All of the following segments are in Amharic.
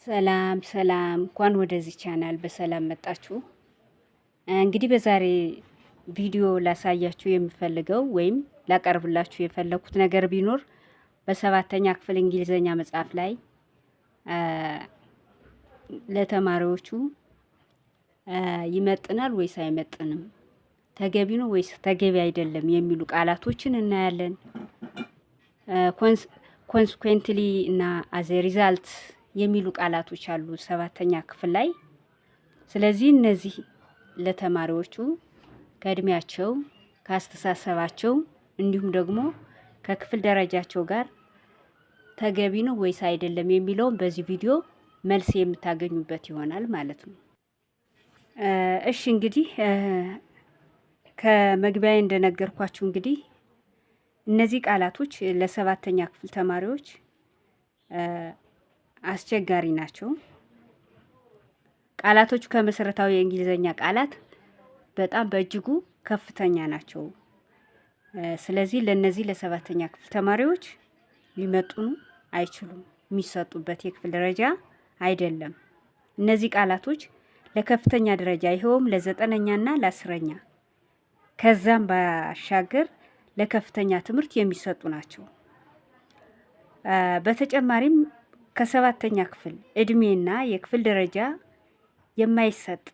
ሰላም ሰላም፣ እንኳን ወደዚህ ቻናል በሰላም መጣችሁ። እንግዲህ በዛሬ ቪዲዮ ላሳያችሁ የምፈልገው ወይም ላቀርብላችሁ የፈለኩት ነገር ቢኖር በሰባተኛ ክፍል እንግሊዘኛ መጽሐፍ ላይ ለተማሪዎቹ ይመጥናል ወይስ አይመጥንም፣ ተገቢ ነው ወይስ ተገቢ አይደለም የሚሉ ቃላቶችን እናያለን። Consequently እና as a result የሚሉ ቃላቶች አሉ ሰባተኛ ክፍል ላይ። ስለዚህ እነዚህ ለተማሪዎቹ ከእድሜያቸው፣ ከአስተሳሰባቸው እንዲሁም ደግሞ ከክፍል ደረጃቸው ጋር ተገቢ ነው ወይስ አይደለም የሚለውን በዚህ ቪዲዮ መልስ የምታገኙበት ይሆናል ማለት ነው። እሺ፣ እንግዲህ ከመግቢያ እንደነገርኳችሁ እንግዲህ እነዚህ ቃላቶች ለሰባተኛ ክፍል ተማሪዎች አስቸጋሪ ናቸው። ቃላቶቹ ከመሰረታዊ የእንግሊዝኛ ቃላት በጣም በእጅጉ ከፍተኛ ናቸው። ስለዚህ ለእነዚህ ለሰባተኛ ክፍል ተማሪዎች ሊመጥኑ አይችሉም። የሚሰጡበት የክፍል ደረጃ አይደለም። እነዚህ ቃላቶች ለከፍተኛ ደረጃ፣ ይኸውም ለዘጠነኛና ለ10ኛ ከዛም ባሻገር ለከፍተኛ ትምህርት የሚሰጡ ናቸው። በተጨማሪም ከሰባተኛ ክፍል እድሜና የክፍል ደረጃ የማይሰጥ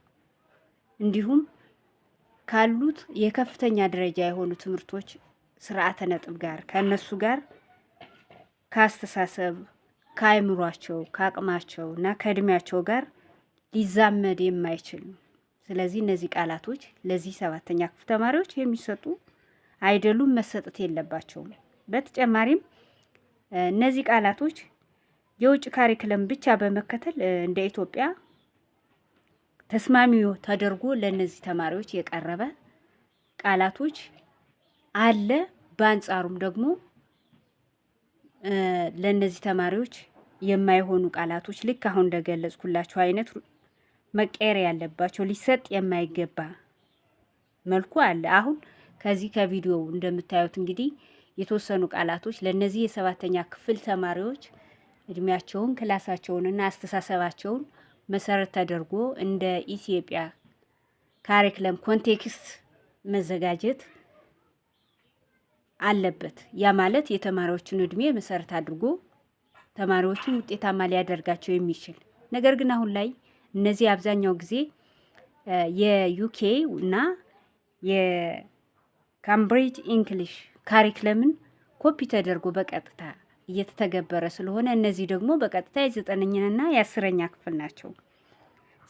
እንዲሁም ካሉት የከፍተኛ ደረጃ የሆኑ ትምህርቶች ስርዓተ ነጥብ ጋር፣ ከእነሱ ጋር፣ ከአስተሳሰብ፣ ከአእምሯቸው፣ ከአቅማቸው እና ከእድሜያቸው ጋር ሊዛመድ የማይችል። ስለዚህ እነዚህ ቃላቶች ለዚህ ሰባተኛ ክፍል ተማሪዎች የሚሰጡ አይደሉም፣ መሰጠት የለባቸውም። በተጨማሪም እነዚህ ቃላቶች የውጭ curriculum ብቻ በመከተል እንደ ኢትዮጵያ ተስማሚ ተደርጎ ለእነዚህ ተማሪዎች የቀረበ ቃላቶች አለ። በአንጻሩም ደግሞ ለእነዚህ ተማሪዎች የማይሆኑ ቃላቶች ልክ አሁን እንደገለጽኩላችሁ አይነት መቀየር ያለባቸው፣ ሊሰጥ የማይገባ መልኩ አለ። አሁን ከዚህ ከቪዲዮው እንደምታዩት እንግዲህ የተወሰኑ ቃላቶች ለእነዚህ የሰባተኛ ክፍል ተማሪዎች እድሜያቸውን፣ ክላሳቸውንና አስተሳሰባቸውን መሰረት ተደርጎ እንደ ኢትዮጵያ curriculum context መዘጋጀት አለበት። ያ ማለት የተማሪዎችን እድሜ መሰረት አድርጎ ተማሪዎችን ውጤታማ ሊያደርጋቸው የሚችል። ነገር ግን አሁን ላይ እነዚህ አብዛኛው ጊዜ የ UK እና የ Cambridge English curriculum ን copy ተደርጎ በቀጥታ እየተተገበረ ስለሆነ እነዚህ ደግሞ በቀጥታ የዘጠነኛና የ10ኛ ክፍል ናቸው።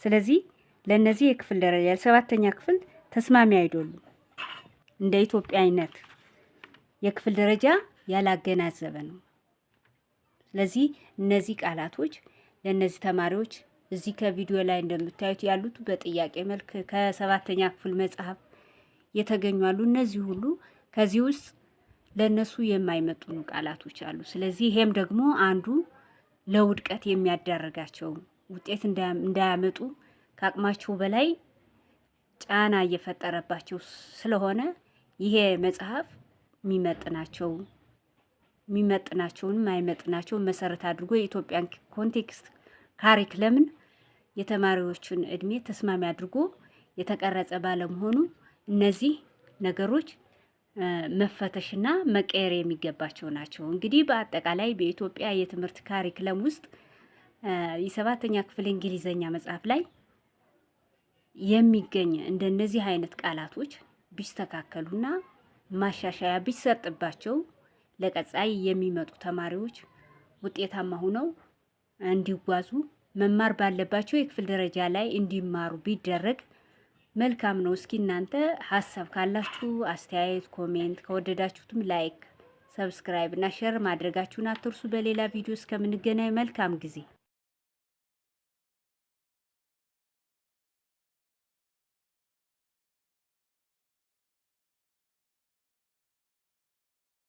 ስለዚህ ለእነዚህ የክፍል ደረጃ ለሰባተኛ ክፍል ተስማሚ አይደሉም። እንደ ኢትዮጵያ አይነት የክፍል ደረጃ ያላገናዘበ ነው። ስለዚህ እነዚህ ቃላቶች ለእነዚህ ተማሪዎች እዚህ ከቪዲዮ ላይ እንደምታዩት ያሉት በጥያቄ መልክ ከሰባተኛ ክፍል መጽሐፍ የተገኙ አሉ። እነዚህ ሁሉ ከዚህ ውስጥ ለእነሱ የማይመጥኑ ቃላቶች አሉ። ስለዚህ ይሄም ደግሞ አንዱ ለውድቀት የሚያዳርጋቸው፣ ውጤት እንዳያመጡ ከአቅማቸው በላይ ጫና እየፈጠረባቸው ስለሆነ ይሄ መጽሐፍ የሚመጥናቸውን የማይመጥናቸውን መሰረት አድርጎ የኢትዮጵያን context curriculum ን የተማሪዎችን እድሜ ተስማሚ አድርጎ የተቀረጸ ባለመሆኑ እነዚህ ነገሮች መፈተሽና መቀየር የሚገባቸው ናቸው። እንግዲህ በአጠቃላይ በኢትዮጵያ የትምህርት curriculum ውስጥ የሰባተኛ ክፍል እንግሊዘኛ መጽሐፍ ላይ የሚገኝ እንደነዚህ አይነት ቃላቶች ቢስተካከሉና ማሻሻያ ቢሰጥባቸው ለቀጣይ የሚመጡ ተማሪዎች ውጤታማ ሆነው እንዲጓዙ፣ መማር ባለባቸው የክፍል ደረጃ ላይ እንዲማሩ ቢደረግ መልካም ነው። እስኪ እናንተ ሀሳብ ካላችሁ አስተያየት፣ comment፣ ከወደዳችሁትም like፣ subscribe እና share ማድረጋችሁን አትርሱ። በሌላ ቪዲዮ እስከምንገናኝ መልካም ጊዜ።